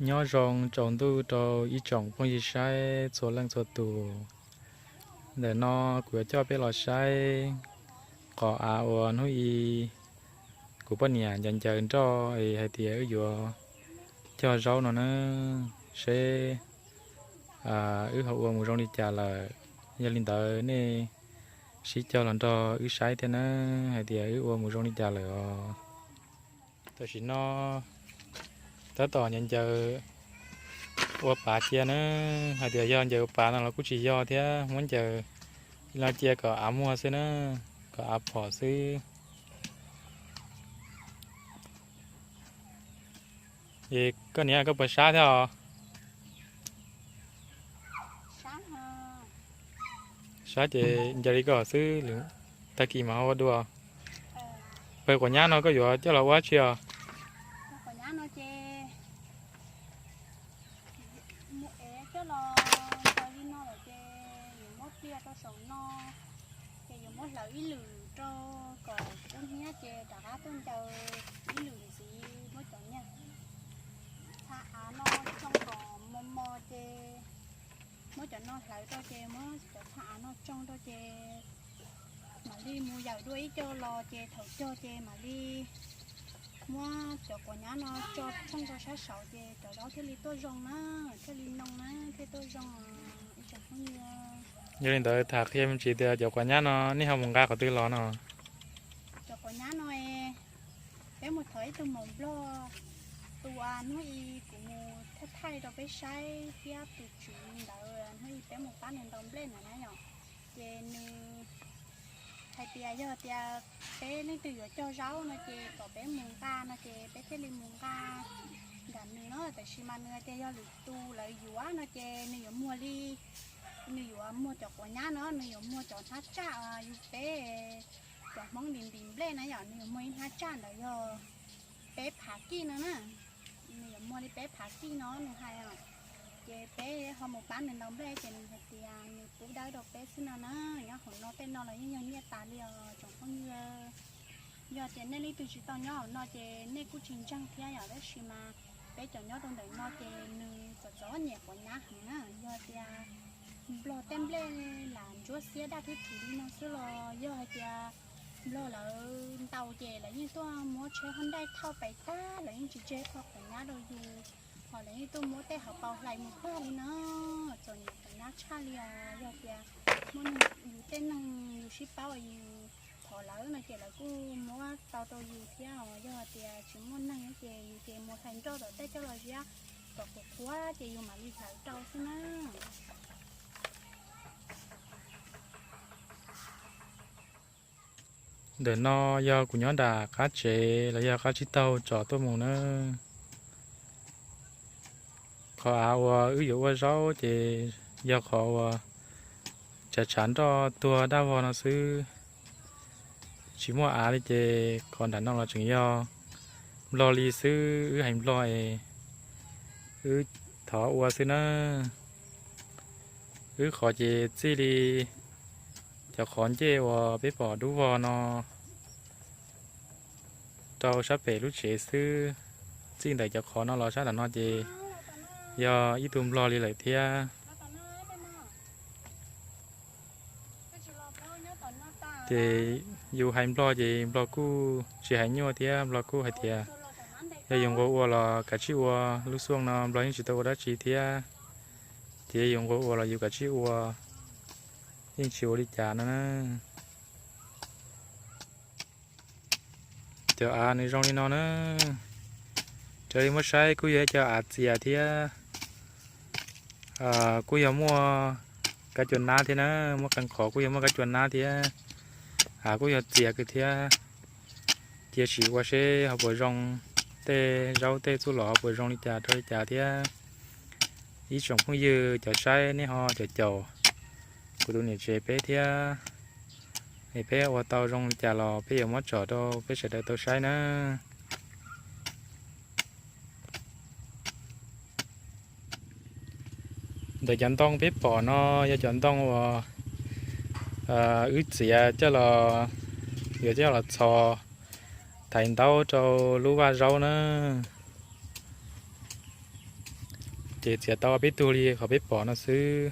Nyob zoo tsaus ntuj rau ib tsoom phooj ywg saib txhua leej txhua tus. Ntawm no kuv yuav coj peb los saib qhov av uas hnub i kuv poj niam ncaws ncaws nroj es hais tias wb yuav cog zaub no na, seb wb ho ua mus zoo li cas lawm. Yog li ntawd nej sib cog los nrog wb saib thiab na, hais tias wb ua mus zoo li cas lawm os. Tam sim no tab tom ncaws ncaws ua pav cia na, hais tias yog ncaws ua pav no los kuj tsis yog thiab, muab ncaws li no cia kom av muag xwb na, kom av phom xwb. Es koj niam, koj puas sab thiab os? Sab ces ncaws li koj xwb, tag kis mas ho ua dua. Pawg quav nyab no koj yuav coj los ua dab tsi os? Coj los ntaus li no lawm ces yuav muab pliag rau saum no, ces yuav muab hlawv ib lwm rau kom kub hnyiab ces rov qab tuaj ncaws ib lwm ntxiv. Muab cov niag txha av no tsoo kom mos mos ces muab cov no hlawv rau ces muab cov txha av no tsoo rau ces mam li mus yawm dua ib co los ces thaum cog ces mam li muab cov quav nyab no tso tshooj rau sab saud ces cov zaub thiaj li tuaj zoo na, thiaj li noo na, thiaj tuaj zoo. Ib tsoom phooj ywg, yog li ntawd tham qhia me ntsis tias cov quav nyab no nej ho mus nqa qhov twg los no? Cov quav nyab no peb mus thov ib tug maum nplog, tus hnub i kuv mus thaij thaij rau peb saib thiab tus tswv ntawd hnub i peb mus pab nws ntaus nplej ntawd na yom. Ces nws hais tias yog tias peb leej twg yuav cog zaub no ces kom peb mus nqa no ces peb thiaj li mus nqa nram nws no, tab sis mas nws hais tias yog lwm tus lawv yuav no ces nws yuav muag li, nws yuav muag cov quav nyab no, nws yuav muag cov hnab tsaj yus peb cov Hmoob ntim ntim nplej na yom, nws yuav muag ib hnab tsaj ntawd yog peb phav kij no na, nws yuav muag li peb phav kij no nws hais. Ces peb ho mus pab nws ntaus nplej ces nws hais tias nws pub dawb rau peb xwb no na. Nyob hauv no tej no los yeej yog nyiaj tas li os tsoom phooj ywg. Yog tias nej leej twg tsis tau nyob hauv no ces nej kuj tsis ntseeg thiab yom, tab sis mas peb cov nyob rau ntawm no ces nws txom txom nyem quav nyab heev na. Yog tias nplog tej nplej lam ntsuab xiab daj thwb thwv li no xwb los yog hais tias nplog lawv ntaus ces lawv yeej tuaj muab tsheb hauv ntaij thauj pais tag, lawv yeej tsis tseg qhov quav nyab rau yus, ho lawv yeej tuaj muab tej hauv paus hlais mus tag li na. Txom nyem quav nyab tshaj li os. Yog tias muaj yus tej neeg yus sib paub yus thov lawv no ces lawv kuj muab tau rau yus thiab os. Yog tias tsis muaj neeg ces yus ces mus hlais nroj tom tej coj los ziab kom qhuav qhuav ces yus mam li hlawv rau xwb na. Ntawm no yog kuv nyob nram qab tsev los yog qab tsib taug tsom tuaj mus na. Qhov av uas wb yuav ua zaub ces yog qhov uas tshav tshav nroj tuag daj vog no xwb, tsis muaj av li ces qhov nram no los tseem yog nplog li xwb, wb hais nplog es wb thov ua xwb na. Wb qhov ces txij li cov qhov ncej uas peb pom dub vog no rau sab pem lub tsev xwb, txij ntawm cov qhov no los sab nram no ces yog ib tug nplog li lawm thiab. Ces yus hais nplog ces nplog kuj tsis hais nyuaj thiab, nplog kuj hais tias yog yus nquag ua los kav tsij ua, lub xuaj no nplog yeej tsis tau ua dab tsi thiab, ces yus nquag ua los yus kav tsij ua, yeej tsis ua li cas no na. Cov av nws zoo li no na, raws li muab saib kuj yog ib co av txias thiab, kuj yog muaj kab cua nab thiab na, muaj qee qhov kuj yog muaj kab cua nab thiab, av kuj yog txias kawg thiab. Cia sim ua seb ho puas zoo, tej zaub tej txuj lom ho puas zoo li cas rau li cas thiab. Ib tsoom phooj ywg cov saib nej ho caum caum kuv tus niam tsev peb thiab, es peb ua tau zoo li cas los peb yuav muab tsom rau peb sawv daws tau saib na. Ntawm cov ntoo peb pom no yog cov ntoo uas wb txiav coj los, yuav coj los txhos thaiv ntaub rau lub vaj zaub na. Ces txiav tau peb tug li qhov peb pom no xwb.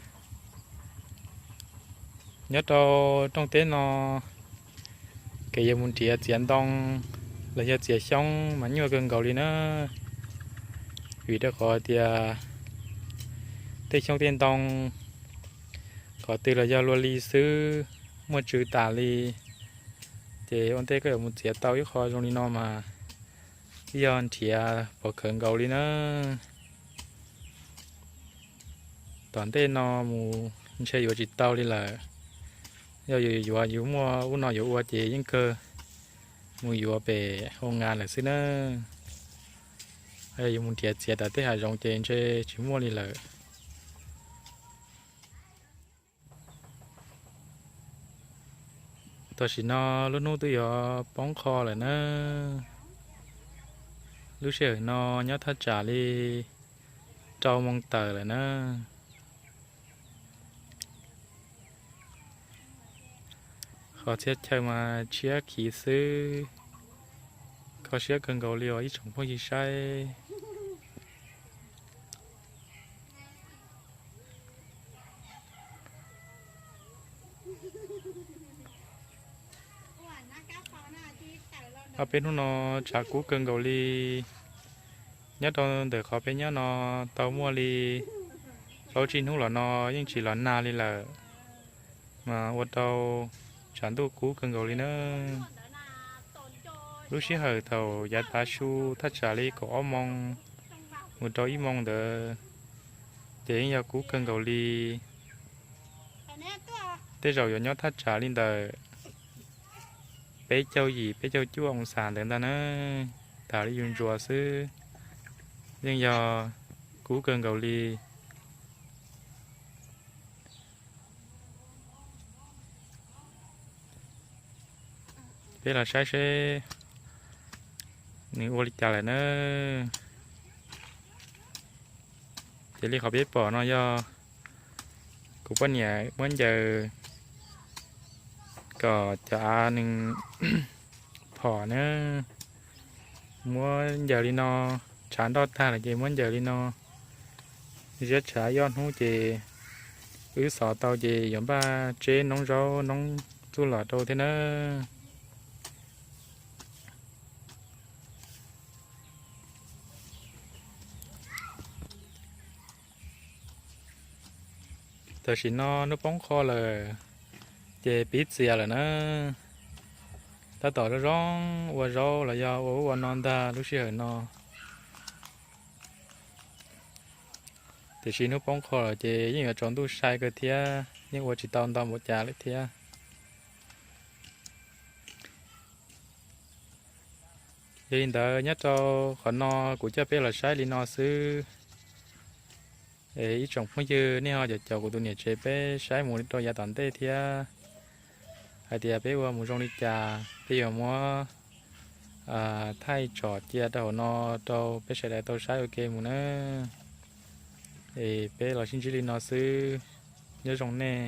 Nyob rau rooj teb no, kev yuav mus nrhiav txiav ntoo los yog txiav xyoob mas nyuaj kawg nkaus li na. Vim rau qhov tias tej xyoob tej ntoo qhov twg los yog luag li xwb, muaj tsw tas li. Ces ua ntej koj yuav mus txiav tau ib qho zoo li no mas yog nrhiav pov khawv nkaus li na. Tom ntej no mus ntshe yuav tsis tau li lawm. Yog yus yuav, yus muaj ub no yuav ua ces yeej kawg mus yuav pem hoo nas lawm xwb na. Yog yus mus nrhiav txiav tom tej hav zoov ces ntshe tsis muaj li lawm. Tam sim no lub hnub twb yuav poob qho lawm na. Lub sij hawm no nyob thaj tsam li rau moo tawm lawm na. Qhov txhia chaw mas tshiab khiv xwb, kho siab kawg nkaus li os ib tsoom phooj ywg saib. Ob peb hnub no tshav kub kawg nkaus li. Nyob rau ntawm qhov peb nyob no tau muaj li plaub tsib hnub los no yeej tsis los nag li lawm, mas ua rau tshav ntuj kub kawg nkaus li na. Lub sij hawm thaum yav tav su thaj tsam li kaum ob moo mus rau ib moo ntawd ces yeej yog kub kawg nkaus li. Tej zaum yuav nyob thaj tsam li ntawm peb caug yim peb caug cuaj oo xas ntawd ntag na, tas li yus ntsuas xwb, yeej yog kub kawg nkaus li. Peb los saib seb nws ua li cas lawm na. Ces li qhov peb pom no yog kuv poj niam muab ncaws kom cov av nws phom na. Muab ncaws li no, tshav nroj tag lawm ces muab ncaws li no. Ziab tshav ib ob hnub ces wb xov tau ces yuav npaj tseb noob zaub noob txuj lom rau thiab na. Tam sim no hnub poob qho lawm, ces pib txias lawm na. Tab tom zoo zoo ua zaub los yog ua ub ua no ntag lub sij hawm no. Tiam sis hnub poob qho lawm ces yeej yuav tsaus ntuj sai kawg thiab, yeej ua tsis tau ntau npaum cas lawm thiab. Yog li ntawd nyob rau qhov no kuv coj peb los saib li no xwb. Es ib tsoom phooj ywg nej ho caum caum kuv tus niam tsev peb saib mus rau yav tom ntej thiab, hais tias peb ua mus zoo li cas peb yuav muab thaij tsom cia rau hauv no rau peb sawv daws tau saib ua ke mus na. Es peb los sib ntsib li no xwb, nyob zoo nej.